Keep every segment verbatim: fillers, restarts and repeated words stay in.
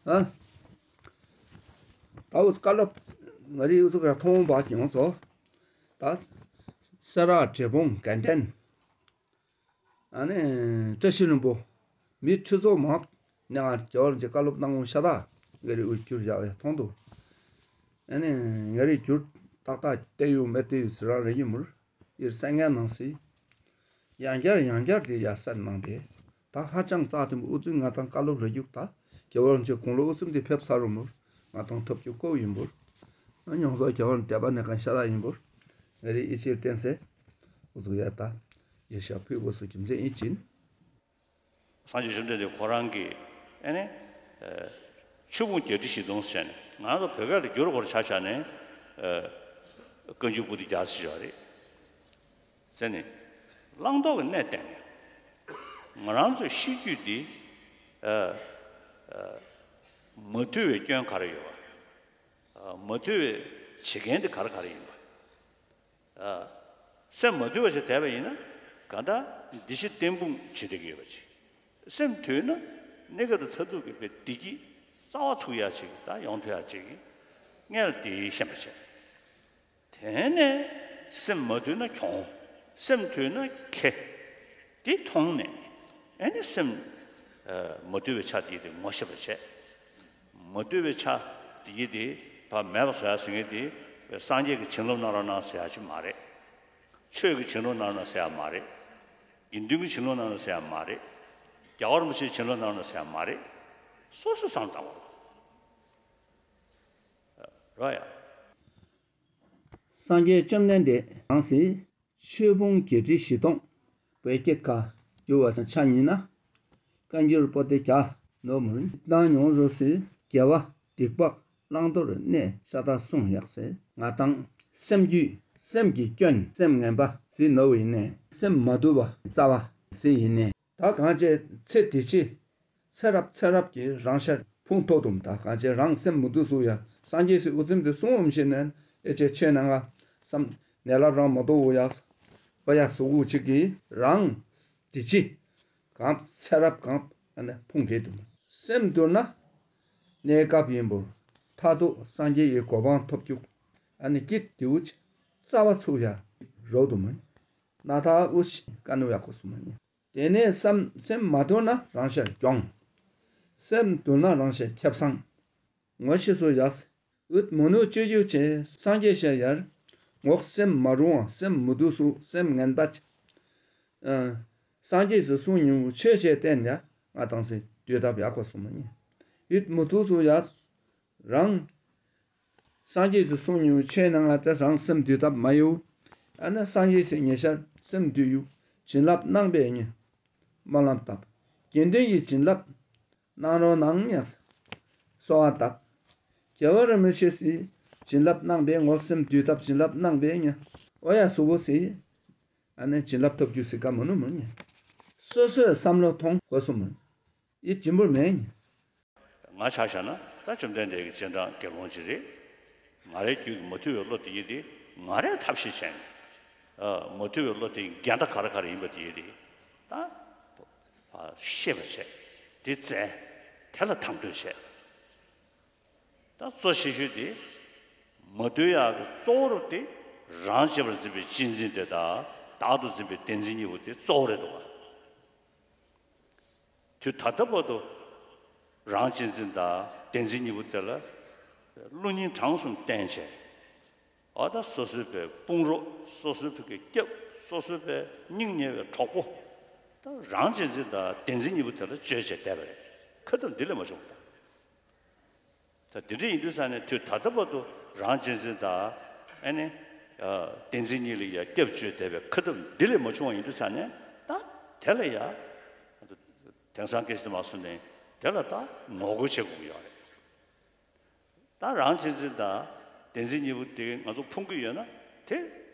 ཨ། ད་འུ་ཚོ་བཀའ་སློབ་ང་རིག་འུ་ཚོ་ག་མཐོང་བ་ཡོང་སོ། ད་སེ་ར་བྲེ་སྤུངས་དགའ་ལྡན། ཨ་ནི་བཀྲ་ཤིས་ལྷུན་པོ། མི་ཁྲི་ཚོ་མང་ནས་ང་རྒྱལ་བ་རིན་པོ་ཆེ་བཀའ་སློབ་གནང་ངོ་ཤ་སྟག་ང་རིག་འུ་ཚོ་བསྒྱུར་བཞག་པའི་མཐོང་འདུག་ཨ་ནི་ང་རིག་བསྒྱུར་ཏག་ཏག་བལྟས་ཡོད་མེད་བལྟས་ཡོད་ཟེར་རང་རེ་ཡིན་མུར། ཡིར་གསན་མཁན་ནང་སྲིད། ཡང་བསྐྱར་ཡང་བསྐྱར་དེ་ཡར་གསན་གནང་པས། ད་ཧ་ཅང་རྩ་ཐིམ་ཨུ་ཚུགས་ང་དང་བཀའ་སློབ་རེ་རྒྱུག་ད་རྒྱལ་བ་རིན་པོ་ཆེ་དགུང་ལོ་ཨུ་ཚུགས་འདི་ཕེབས་ཚར་རུ་མུར་ང་དང་ཐོབ་རྒྱུ་ཀོ་ཡིན་མུར། ང་མྱོང་ཚོར་རྒྱལ་བ་རིན་པོ་ཆེ་ནས་གང་ཤ་ལ་ཡིན་མུར། ང་རིག་ཡིད་ཆེས་བརྟན་སེ། ཨུ་ཚུགས་ཡར་ད་ཡེ་ཤ་ཕུལ་དགོས་སུ་རྒྱུ་མཚན་ཡིན་ཕྱིན། སངས་རྒྱས་བཅོམ་ལྡན་འདས་ཁོ་རང་གིས་ཨེ་ནི། ཆོས་ཕུང་བརྒྱད་ཁྲི་བཞི་སྟོང་ཟེར་ནས་ང་ཚོ་བོད་སྐད་ལ་བསྒྱུར་བར་ཆ་བཞག་ནས། བཀའ་འགྱུར་པོ་ཏི་རྒྱ་ཟེར་བ་རེད། ཟེར་ནས། བླང་དོར་གྱི་གནས་བསྟན་ནས། ང་རང་ཚོའི་ཤེས་རྒྱུད་འདི། མ་དུལ་བའི་སྐྱོན་ག་རེ་ཡོད་པ། མ་དུལ་བའི་བྱེད་མཁན་འདི་ག་རེ་ག་རེ་ཡིན་པ། སེམས་མ་དུལ་བ་ཞིག་བསྡད་པ་ཡིན་ན། གང་ལྟར་འདི་ཕྱི་བརྟན་ཕུང་བྱེད་བསྡད་ཀྱི་ཡོད་པ་ཅིག་སེམས་དུལ་ན་གནས་སྐབས་དང་མཐར་ཐུག་གི་བདེ་སྐྱིད་རྩ་བ་ཚུགས་ཡག་ཅིག་ད་ཡོང་ཐུབ་ཡག་ཅིག་སྔོན་ལ་དེའི་ཤེས་པ་བྱས། དེ་ནས་སེམས་མ་དུལ་ན་གྱོང་། སེམས་དུལ་ན་ཁེ། དེ་མཐོང་ནས་ཨེ་ནི་སེམས་མ་དུལ་བའི་ཆ་དེ་དེ་ངོ་ཤེས་པ་བྱས། མ་དུལ་བའི་ཆ་དེ་དེ་ཕར་མེད་པ་བཟོ་ཡག་ཟེར་མཁན་དེ་སངས་རྒྱས་ཀྱིས་བྱིན་རླབས་གནང་རོགས་གནང་ཟེར་ཡག་ཅིག་མ་རེད། ཆོས་ཀྱིས་བྱིན་རླབས་གནང་རོགས་ཟེར་ཡག་མ་རེད། དགེ་འདུན་གྱིས་བྱིན་རླབས་གནང་རོགས་ཟེར་ཡག་མ་རེད། རྒྱལ་བ་རིན་པོ་ཆེས་བྱིན་རླབས་གནང་རོགས་ཟེར་ཡག་མ་རེད། སོ་སོས་བསམ་བཏང་བ་རོགས་ཡ། སངས་རྒྱས་བཅོམ་ལྡན་འདས་གང་སྲིད། ཆོས་ཕུང་བརྒྱད་ཁྲི་བཞི་སྟོང་བོད་སྐད་ཁ་བསྒྱུར་བ་དང་ཆ་གཉིས་ན། བཀའ་འགྱུར་པོ་ཏི་རྒྱ་ནོར་མུར་བཏང་མྱོང་བཟོ་སྲིད། རྒྱལ་བ་སྡིག་པ་བླང་དོར་གནས་ཤ་སྟག་གསུང་ཡག་སེ་ང་དང་སེམས་རྒྱུད་སེམས་ཀྱི་སྐྱོན་སེམས་ངན་པ་ཟིན་ནོར་བའི་གནས་སེམས་མ་དུལ་བ་རྩ་བ་ཟིན་ཡིན་ནས། ད་གང་བྱས་ཚེ་འདི་ཕྱི་ཚེ་རབས་ཚེ་རབས་ཀྱི་རང་ཤར་ཕུང་ཐོག་ཏུ་ད་གང་བྱས་རང་སེམས་མུ་མཐུད་སུ་ཡ་སངས་རྒྱས་སི་དབུ་ཚིམ་དེ་གསུང་འོམ་ཞེས་ནན་ཨེ་ཅེ་ཆོས་ནང་ང་བསམ་ནད་ལ་རང་མ་གཏོགས་འོ་ཡ་འོ་ཡ་གཟུགས་འུ་ཅིག་གིས་རང་འདི་ཕྱི་གང་ཚེ་རབས་གང་ཨ་ནི་ཕུང་གེ་དུ་སེམས་དུལ་ན་གནས་སྐབས་ཡིན་པོ་མཐར་ཐུག་སངས་རྒྱས་ཡི་གོ་འཕང་ཐོབ་རྒྱུ་ཨ་ནི་སྐྱིད་དེའུ་ཅི་རྩ་བ་ཚུགས་ཡ་རོགས་དུ་མ་ཡིན་ན་ད་འུ་ཅི་དཀའ་ནུ་ཡག་པོ་སུ་མ་ཡིན། དེ་ནས་སེམས་སེམས་མ་དུལ་ན་རང་ཤར་གྱོང་། སེམས་དུལ་ན་རང་ཤར་ཁེབས་སང་། ངོ་ཤེས་སུ་ཡག་ཨུད་མོ་ནུ་སྤྱོད་རྒྱུ་ཆེ་སངས་རྒྱས་ཤར་ཡར། ངོག་སེམས་མ་རུང་བ་སེམས་མུ་དུལ་སུ་སེམས་ངན་པ་ཆེ། སངས་རྒྱས་སུ་གསུང་ཉུང་ཆོས་བྱས་བསྟན་ཡ་ང་དང་སེ་དུས་ཐབས་ཡག་པ་སུ་མ་ཡིན། ཨུད་མོ་དུལ་སུ་ཡག་རང་། སངས་རྒྱས་སུ་གསུང་ཉུང་ཆོས་ནང་ལ་ད་རང་སེམས་འདུལ་ཐབས་མ་ཡོད། ཨ་ན་སངས་རྒྱས་སུ་ཉེ་ཤར་སེམས་འདུལ་ཡུ། བྱིན་རླབས་གནང་པའི་ཉེ། སྨོན་ལམ་བཏབ། དགེ་འདུན་གྱི་བྱིན་རླབས་གནང་རོགས་གནང་ཉག་གསོལ་བ་བཏབ། རྒྱལ་བ་རིན་པོ་ཆེ་སི་བྱིན་རླབས་གནང་པའི་ངོར་སེམས་འདུལ་ཐབས་བྱིན་རླབས་གནང་པའི་ཉེ། ཨོ་ཡ་སུ་བོ་སི། ཨ་ནི་བྱིན་རླབས་ཐོབ་རྒྱུ་སི་ཀ་མ་ནུ་མ་ཉེ། སོ་སོའི་བསམ་བློ་ཐོང་གོ་སུ་མ། ཡིད་སྦྱིན་པོར་མེད་ཉེ། ང་ཆ་བཞག་ན་ད་བཅོམ་ལྡན་འདས་ཀྱི་སྤྱན་དྲངས་དགེ་སློང་ཅིག་རེད། ང་རའི་རྒྱུད་ཀྱི་མ་དུལ་བའི་བློ་དེ་ཡིན་ཏེ་ང་རས་ཐབས་ཤེས་བྱས་ནས། མ་དུལ་བའི་བློ་དེ་འགལ་ཟླ་ག་རེ་ག་རེ་ཡིན་པ་དེ་ཡིན་ཏེ་ད་ཤེས་པ་བྱས་དེ་བཙལ་དེ་ལ་དང་དོད་བྱས། ད་གཙོ་ཆེ་ཤོས་དེ་མ་དུལ་ཡག་གི་གཙོ་བོ་རུ་དེ་རང་གཅེས་པར་འཛིན་པའི་གཅེས་འཛིན་དེ་དང་བདག་ཏུ་འཛིན་པའི་བདེན་འཛིན་གཉིས་པོ་དེ་གཙོ་བོ་རེད་འདུག་བ། དུས་ད་ལྟ་བར་དུ་རང་གཅེས་འཛིན་དང་བདེན་འཛིན་གཉིས་པོ་དེ་ལ་བློ་སྙིང་བྲང་གསུམ་བསྟེན་བྱས། ཨ་ད་སོ་སོའི་བའི་དཔུང་རོགས་སོ་སོའི་བུ་གའི་སྐྱབས་སོ་སོའི་བའི་སྙིང་ཉེ་བའི་གྲོགས་པོ། ད་རང་གཅེས་འཛིན་དང་བདེན་འཛིན་གཉིས་པོ་དེ་ལ་བཅོལ་བྱས་བསྡད་པ་རེད། ཁ་ཐུབ་འདི་ལས་མ་བྱུང་བ་དང་། ད་དེ་འདྲ་ཡིན་དུས་ཙང་ནས་དུས་ད་ལྟ་བར་དུ་རང་གཅེས་འཛིན་དང་། ཨ་ནི། བདེན་འཛིན་གཉིས་ལ་ཡ་སྐྱབས་བཅོལ་བསྡད་པའི་ཁ་ཐུབ་འདི་ལས་མ་བྱུང་བ་ཡིན་དུས་ཙང་ནས་ད་དེ་ལ་ཡ། དེང་སང་སྐད་ཆ་དེ་མ་གསུངས་ནས་དེ་ལ་ད་ངོ་རྒོལ་བྱེད་དགོས་ཀྱི་ཡོད་རེད། ད་རང་གཅེས་འཛིན་དང་བདེན་འཛིན་གཉིས་པོ་དེ་ང་ཚོ་ཕུང་གི་ཡོད་ན་དེ་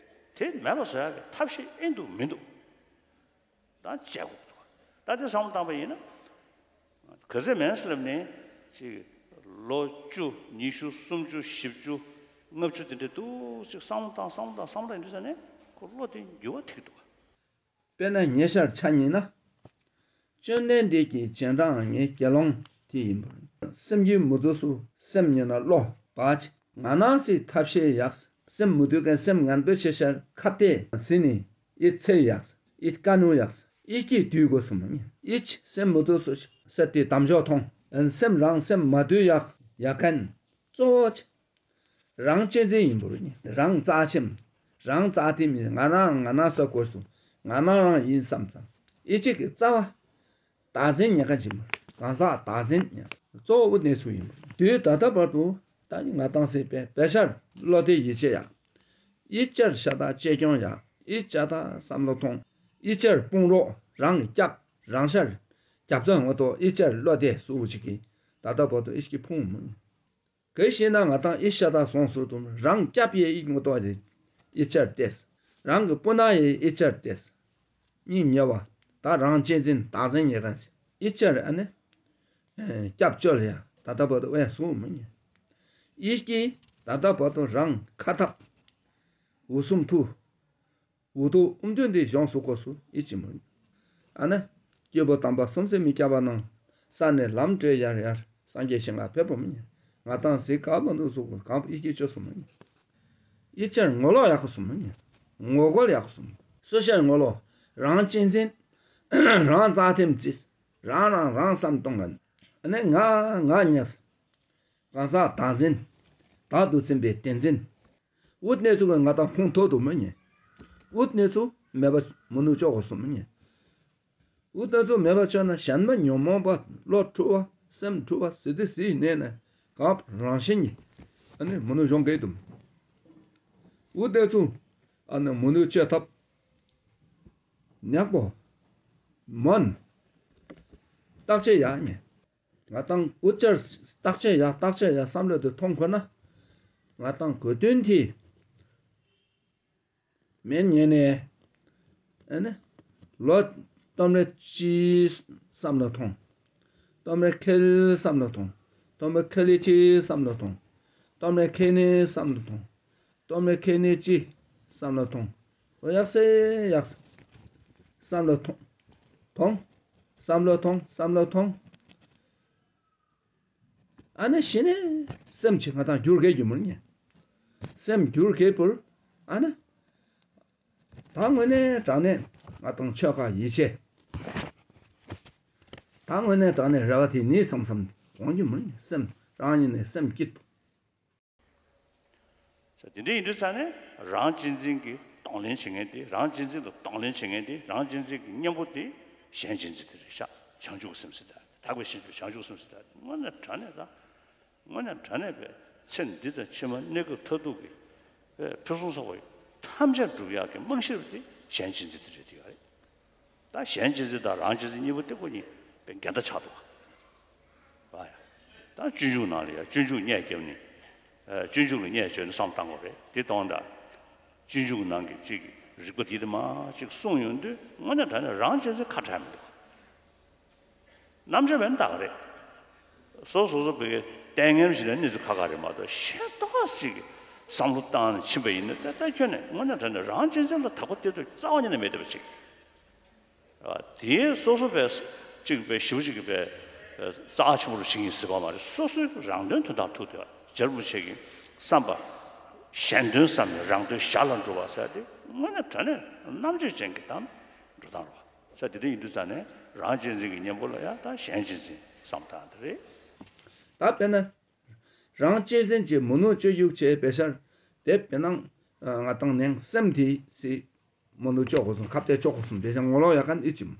དེ་མེད་པ་བཟོ་ཡག་གི་ཐབས་ཤེས་ཨེ་འདུག་མི་འདུག་ད་བྱེད་དགོས་འདུག་ད་དེ་བསམ་བློ་བཏང་པ་ཡིན་ན་ག་ཚད་མིན་ཟེར་ལབ་ནས་ཅིག་ལོ་བཅུ་ཉི་ཤུ་སུམ་ཅུ་བཞི་བཅུ་ལྔ་བཅུ་དེ་འདྲ་འདུག་ཅིག་བསམ་བློ་བཏང་བསམ་བློ་བཏང་བསམ་བློ་བཏང་ཡིན་དུས་ཙང་ནས་ཁོ་བློ་དེ་འགྱུར་བ་ཐེབས་འདུག་དཔེར་ན་ཉེ་ཤར་ཆ་གཉིས་ན། བཅོམ་ལྡན་འདས་ཀྱི་རྗེས་འབྲང་ངའི་དགེ་སློང་དེ་ཡིན་པར། སེམས་རྒྱུད་མི་སྡུག་སུ་སེམས་ཉེ་ན་བློ་བག་ཅི། ང་ནང་སི་ཐབས་ཤེས་ཡག་སེམས་མི་སྡུག་གན་སེམས་ངན་པོ་ཆེ་ཤར་ཁ་བལྟས་ཟིན་ནི་ཨི་ཚེ་ཡག་ཨི་དཀའ་ནུ་ཡག་ཨི་ཀི་དུས་དགོས་སུ་མ་ཉེ་ཨི་ཆི་སེམས་མི་སྡུག་སུ་སེ་ཏི་དམ་ཆོག་ཐོང་ཨན་སེམས་རང་སེམས་མ་སྡུག་ཡག་ཡག་གན་གཙོ་བོ་ཆི། རང་གཅེས་འཛིན་ཡིན་པར་ཉེ། རང་རྩ་ཆེམ། རང་རྩ་ཐིམ་ཡིན། ང་རང་ང་ན་ས་གོ་སུ། ང་ན་རང་ཡིན་བསམ་ཙང་། ཨི་གཅིག་གི་རྩ་བ། བདག་འཛིན་ཉེ་ག་ཅིམ། གང་ཟག་བདག་འཛིན་ཉེ། གཙོ་བོ་གནས་ཚུལ་ཡིན་པར། དུས་ད་ལྟ་བར་དུ་ད་ནི་ང་ཏང་སེ་པའི་པེ་ཤར་བློ་བདེ་ཡིད་ཆེས་ཡག་ཨི་ཅར་ཤ་ད་གཅེས་སྐྱོང་ཡག་ཨི་ཅ་ད་བསམ་བློ་ཐོང་། ཨི་ཅར་དཔུང་རོགས་རང་སྐྱབས་རང་ཤར། རྒྱབ་རྩ་ངོ་ཏོ་ཨི་ཅར་བློ་བདེ་སུ་ཅིག་གི་ད་ལྟ་བར་དུ་ཨི་ཀི་ཕུང་མུན། གལ་ཤེས་ན་ང་ཏང་ཨི་ཤ་དང་སོང་སུ་དུམ་རང་སྐྱབས་ཡེ་ཨི་ངོ་ཏོ་ཡེ་ཨི་ཅར་ཏེས། རང་གི་སྤུ་ན་ཡེ་ཨི་ཅར་ཏེས། སྙིང་ཉེ་བ། ད་རང་གཅེས་འཛིན་བདག་འཛིན་ཉེ་རང་ཨི་ཅར་ཨ་ནི། སྐྱབས་བཅོལ་ཡ་ད་ལྟ་བར་དུ་ཨེ་སུ་མི་ཉེ། ཨི་ཀི་ད་ལྟ་བར་དུ་རང་ཁ་ཐག་འུ་སུམ་ཐུ། འུ་ཐུག་ཨུམ་དོན་འདི་གཞོང་སུ་ཀོ་སུ་ཨི་ཅི་མོ། ཨ་ན། སྐྱེས་བུ་དམ་པ་སུམ་སེ་མི་སྐྱབས་པ་ནང་། ས་ནས་ལམ་བྲལ་ཡར་ཡར་སངས་རྒྱས་ཞིང་ལ་ཕེབས་པ་མི་ཉན། ང་ཏང་ཟིག་ག་མ་ནུ་སུ་ཀོ་གང་ཨི་ཀི་ཅོ་སུ་མི་ཉན། ཨི་ཅར་ངོ་ལོག་ཡག་གོ་སུ་མི་ཉན། ངོ་རྒོལ་ཡག་གོ་སུ་མི་ཉན། སུ་ཤར་ངོ་ལོག་རང་གཅེས་འཛིན། རང་རྩ་ཐེམ་རྩིས། རང་རང་རང་བསམ་གཏོང་ངན། ཨ་ནི་ང་ང་ཉེས། གང་ཟག་བདག་འཛིན། བདག་ཏུ་འཛིན་པའི་བདེན་འཛིན། འུ་གནས་ཚུལ་གྱི་ང་དང་ཁུངས་ཐོག་ཏུ་མི་ཉན། འུ་གནས་ཚུལ་མེད་པ་མི་ནུ་ཅོག་གོ་སུ་མི་ཉན། འུ་གནས་ཚུལ་མེད་པ་ཆོད་ན་གཞན་མ་ཉོན་མོངས་པ་བློ་འཁྲུལ་བ་སེམས་འཁྲུལ་བ་ཟི་དི་ཟི་གནས་ན་གང་རང་བཞིན་གྱིས་ཨ་ནི་མི་ནུ་གཞོང་གེ་དུ། འུ་གནས་ཚུལ་ཨ་ནི་མི་ནུ་ཅོ་ཐབས་ཉག་པོ་མོན་བརྟག་དཔྱད་ཡག་ཉན། ང་དང་འུ་ཅར་བརྟག་དཔྱད་ཡག་བརྟག་དཔྱད་ཡག་བསམ་བློ་དེ་ཐོང་ཁོ་ན། ང་དང་གོ་དོན་དེ་མེད་ཉན་ནས་ཨ་ནི་ལོ་སྟོན་རེ་ཅི་བསམ་བློ་ཐོང་། སྟོན་རེ་ཁེལ་བསམ་བློ་ཐོང་། སྟོན་རེ་ཁེལ་ལི་ཅི་བསམ་བློ་ཐོང་། སྟོན་རེ་ཁེལ་ནི་བསམ་བློ་ཐོང་། སྟོན་རེ་ཁེལ་ནི་ཅི་བསམ་བློ་ཐོང་། འོ་ཡག་སེ་ཡག་སེ། བསམ་བློ་ཐོང་། ཐོང་། བསམ་བློ་ཐོང་བསམ་བློ་ཐོང་། ཨ་ནི་ཤི་ནས་སེམས་ཀྱི་ང་དང་འགྱུར་གེ་རྒྱུ་མུར་ཉན། སེམས་འགྱུར་གེ་པུར་ཨ་ནི། ད་དངོས་གནས་དྲང་གནས་ང་དང་ཆོས་ཁ་ཡིད་ཆེས། ད་དངོས་གནས་དྲང་གནས་རེ་བ་དེ་ནི་བསམ་བསམ་གོང་རྒྱུ་མུར་ཉན་སེམས་རང་ཉིད་ནས་སེམས་སྐྱིད། ས་དེ་འདྲ་ཡིན་དུས་ཙང་ནས་རང་གཅེས་འཛིན་གྱི་གདོང་ལེན་བྱེད་མཁན་དེ་རང་གཅེས་འཛིན་ལ་གདོང་ལེན་བྱེད་མཁན་དེ་རང་གཅེས་འཛིན་གྱི་གཉེན་པོ་དེ་གཞན་གཅེས་འཛིན་དེ་རེད་ཤག་བྱང་ཆུབ་སེམས་ཟེར་ད་དག་པའི་ཞིང་དུ་བྱང་ཆུབ་སེམས་ཟེར་ད་དངོས་གནས་དྲང་གནས་ད་དངོས་གནས་དྲང་གནས་པའི་ཚེ་འདི་དང་ཕྱི་མ་གནས་སྐབས་མཐར་ཐུག་གི་ཕུན་སུམ་ཚོགས་པ་ཐམས་ཅད་འགྲུབ་ཡག་གི་རྨང་གཞི་རུ་དེ་གཞན་གཅེས་འཛིན་དེ་རེད་དེ་ག་རེད། ད་གཞན་གཅེས་འཛིན་དང་རང་གཅེས་འཛིན་གཉིས་པོ་དེ་ཀོ་གཉིས་པའི་འགལ་ཟླ་ཆགས་འདུག་བ། ད་སྤྱོད་འཇུག་ནང་ལ་ཡང་སྤྱོད་འཇུག་གཉེར་བརྒྱབ་ནས་སྤྱོད་འཇུག་ལ་གཉེར་བྱས་ནས་བསམ་བཏང་དགོས་རེད་དེ་གཏོང་དང་། སྤྱོད་འཇུག་ནང་གི་གཅིག་རིག་པ་དེ་དེ་མ་གཅིག་གསུངས་ཡོང་དུས་དངོས་གནས་དྲང་གནས་རང་གཅེས་འཛིན་ཁ་བྲལ་མི་འདུག་རྣམ་དཔྱོད་མེད་ན་ད་ག་རེད། སོ་སོ་སོ་བའི་ལྟས་ངན་ཞིག་ལ་གནས་ཚུལ་ཁ་ཁ་རེད་མ་གཏོགས་གཞན་ཏོག་ཅིག་བསམ་བློ་བཏང་ནས་ཕྱིན་པ་ཡིན་ན་ད་ལྟ་ཁྱོད་ནས་དངོས་གནས་དྲང་གནས་རང་གཅེས་འཛིན་ལ་དག་པ་གཏད་དུ་རྩ་བ་ཉིད་ནས་མེད་བསྡད་པ་ཅིག་དེའི་སོ་སོ་བའི་གཅིག་པའི་ཞིབ་གཅིག་པའི་རྩ་ཆེན་པོ་རུ་ཞིག་ཡིན་སྲིད་པ་མ་རེད། སོ་སོའི་རང་དོན་དོན་དག་ཐུག་དེ་རྗེ་རིན་པོ་ཆེ་གི་བསམ་པ་གཞན་དོན་བསམ་ནས་རང་དོན་ཞར་ལ་འགྲོ་བ་ཟེར་དེ་དངོས་གནས་དྲང་གནས་རྣམ་དཔྱོད་ཅན་གྱི་དམ་འགྲོ་སྟངས་རེད། ས་དེ་འདྲ་ཡིན་དུས་ཙང་ནས་རང་གཅེས་འཛིན་གྱི་གཉེན་པོ་ལ་ཡང་ད་གཞན་གཅེས་འཛིན་བསམ་སྟངས་དེ་རེད། ད་དཔེར་ན། རང་གཅེས་འཛིན་གྱི་མི་ནུ་སྤྱོད་ཡུག་བྱས་པའི་ཤར་དེ་དཔེར་ན། ང་དང་ནང་སེམས་དེ་སི་མི་ནུ་ཅོག་གོ་སོང་ཁ་གཏད་ཅོག་གོ་སོང་དེ་ཅང་ངོ་ལོག་ཡག་གན་ཨི་ཅིམ།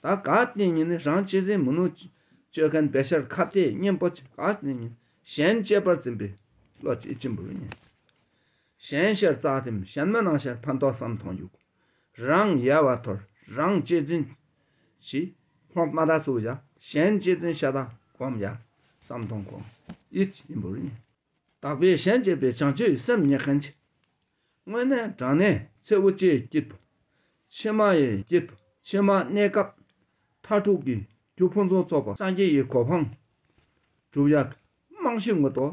ད་ག་ཏི་ཉིན་ནི་རང་གཅེས་འཛིན་མི་ནུ་སྤྱོད་མཁན་པའི་ཤར་ཁ་གཏད་གཉེན་པོ་ག་ཏི་ཉིན་གཞན་གཅེས་པར་འཛིན་པའི་བློ་ཨི་ཅིམ་བུ་ཉིན། གཞན་ཤར་རྩ་ཐིམ་གཞན་མ་ནང་ཤར་ཕན་ཐོགས་བསམ་མཐོང་ཡུག་རང་ཡལ་བ་ཐོར་རང་གཅེས་འཛིན་གྱིས་ཁོང་མ་དག་སུ་ཡ་གཞན་གཅེས་འཛིན་ཤ་དག་གོམ་ཡ་བསམ་མཐོང་གོམ་ཨིད་ཡིན་པོ་རིང་། དག་པའི་གཞན་གཅེས་པའི་བྱང་ཆུབ་སེམས་ཉེ་མཁན་གྱི། དངོས་གནས་དྲང་གནས་ཚེ་འུ་ཅེས་སྐྱིད་པོ། ཕྱི་མ་ཡི་སྐྱིད་པོ་ཕྱི་མ་གནས་སྐབས་མཐར་ཐུག་གི་རྒྱུ་ཕུན་སུམ་ཚོགས་པ་སངས་རྒྱས་ཡི་གོ་འཕང་སྒྲུབ་ཡག་རྨང་གཞི་ངོ་ཏོ།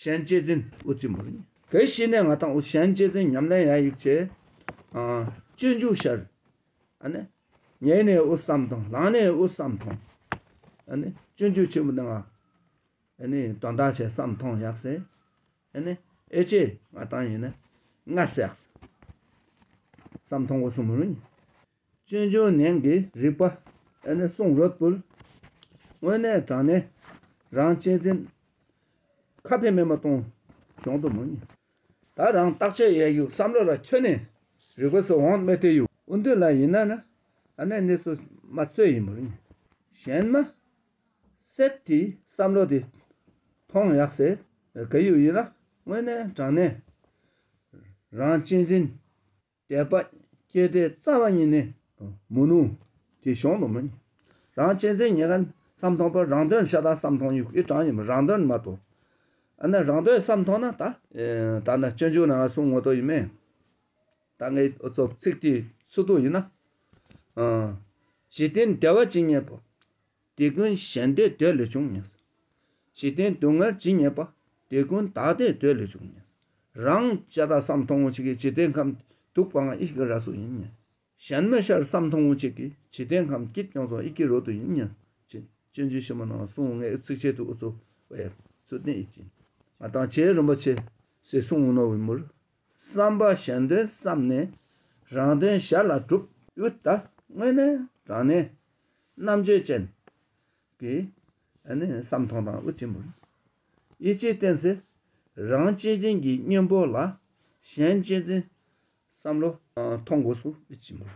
གཞན་གཅེས་འཛིན་དབུ་རྩེ་མོ་རིང་། གལ་སྲིད་ནས་ང་དང་དབུ་གཞན་གཅེས་འཛིན་ཉམས་ལེན་ཡ་ཡིག་ཆེ། སྤྱོད་འཇུག་ཤར། ཨ་ནི། ཉལ་ནས་དབུ་བསམ་དང་ལངས་ནས་དབུ་བསམ་མཐོང་། ཨ་ནི་སྤྱོད་འཇུག་ཆེན་མོ་ནང་ཨ་ནི་དོན་དག་ཆེ་བསམ་མཐོང་ཡག་ཟེར། ཨ་ནི་ཨེ་ཅེ་ང་དང་ཡིན་ན་ང་ཟེར་ཡག་བསམ་མཐོང་གོ་གསུངས་མོ་ནི། སྤྱོད་འཇུག་ནན་གྱི་རིག་པ་ཨ་ནི་གསུང་རོད་པུར། དངོས་གནས་དྲང་གནས་རང་གཅེས་འཛིན་ཁ་ཕྱེ་མེད་མ་གཏོང་གཞུང་དུ་མོ་ནི། ད་རང་བརྟག་དཔྱད་ཡས་ཡུག་བསམ་བློ་ལ་ཁྱོན་ནས་རིག་པ་སོགས་འོང་མེད་དེ་ཡུག་ཨུ་འདུས་ལ་ཡིན་ན་ན་ཨ་ནི་གནས་ཚུལ་མ་རྩོད་ཡིན་མོ་ནི། གཞན་མ་སེད་དེ་བསམ་བློ་དེ་མཐོང་ཡག་ཟེར་ག་ཡུག་ཡིན་ན་དངོས་གནས་དྲང་གནས་རང་གཅེས་འཛིན་དད་པ་སྐྱེ་དེ་རྩ་བ་ཉིད་ནས་མོ་ནུ་དེ་གཞུང་དུ་མོ་ནི། རང་གཅེས་འཛིན་ཉེ་གན་བསམ་མཐོང་པ་རང་དོན་ཤ་སྟག་བསམ་མཐོང་ཡུག་ཨི་དྲང་ཡིན་མོ་རང་དོན་མ་གཏོགས། ཨ་ནི་རང་དོན་བསམ་མཐོང་ན་ད་ད་ན་སྤྱོད་འཇུག་ནང་གསུང་ངོ་ཏོ་ཡིན་མེད། ད་ངའི་ཨོ་ཚོ་ཚིག་དེ་ཚུ་ཏོ་ཡིན་ན། ཨ། འཇིག་རྟེན་བདེ་བ་ཇི་སྙེད་པོ། དེ་ཀུན་གཞན་བདེ་འདོད་ལས་བྱུང་ཉེ། འཇིག་རྟེན་སྡུག་བསྔལ་ཇི་སྙེད་པ། དེ་ཀུན་བདག་བདེ་འདོད་ལས་བྱུང་ཉེ། རང་ཅ་དག་བསམ་མཐོང་ངོ་ཅིག་གིས་འཇིག་རྟེན་ཁམས་སྡུག་པའང་ཨི་ཞིག་ར་སུ་ཡིན་ཉེ། གཞན་མ་ཤར་བསམ་མཐོང་ངོ་ཅིག་གིས་འཇིག་རྟེན་ཁམས་སྐྱིད་ཀྱང་སོང་ཨི་ཀི་རོ་ཏུ་ཡིན་ཉེ། ཅེས་སྤྱོད་འཇུག་ཆེན་མོ་ནང་གསུངས་ངའི་ཚིགས་བཅད་དུ་ཨུ་ཚུགས་པའི་ཚུལ་བསྟན་ཡིད་ཀྱིས་ང་དང་རྗེ་རིན་པོ་ཆེ་ཟེར་གསུངས་ནོ་བའི་མུར། བསམ་པ་གཞན་དོན་བསམ་ནས་རང་དོན་གཞན་ལ་སྒྲུབ་ཡུལ་ད་དངོས་གནས་དྲང་གནས་རྣམ་དཔྱོད་ཅན་གྱི་ཨ་ནི་བསམ་མཐོང་དང་ཨུ་ཆེན་པོ། ཡིད་ཆེས་བསྟེན་ཚེ་རང་གཅེས་འཛིན་གྱི་གཉེན་པོ་ལ་གཞན་གཅེས་འཛིན་བསམ་བློ་མཐོང་དགོས་སུ་ཨུ་ཆེན་པོ།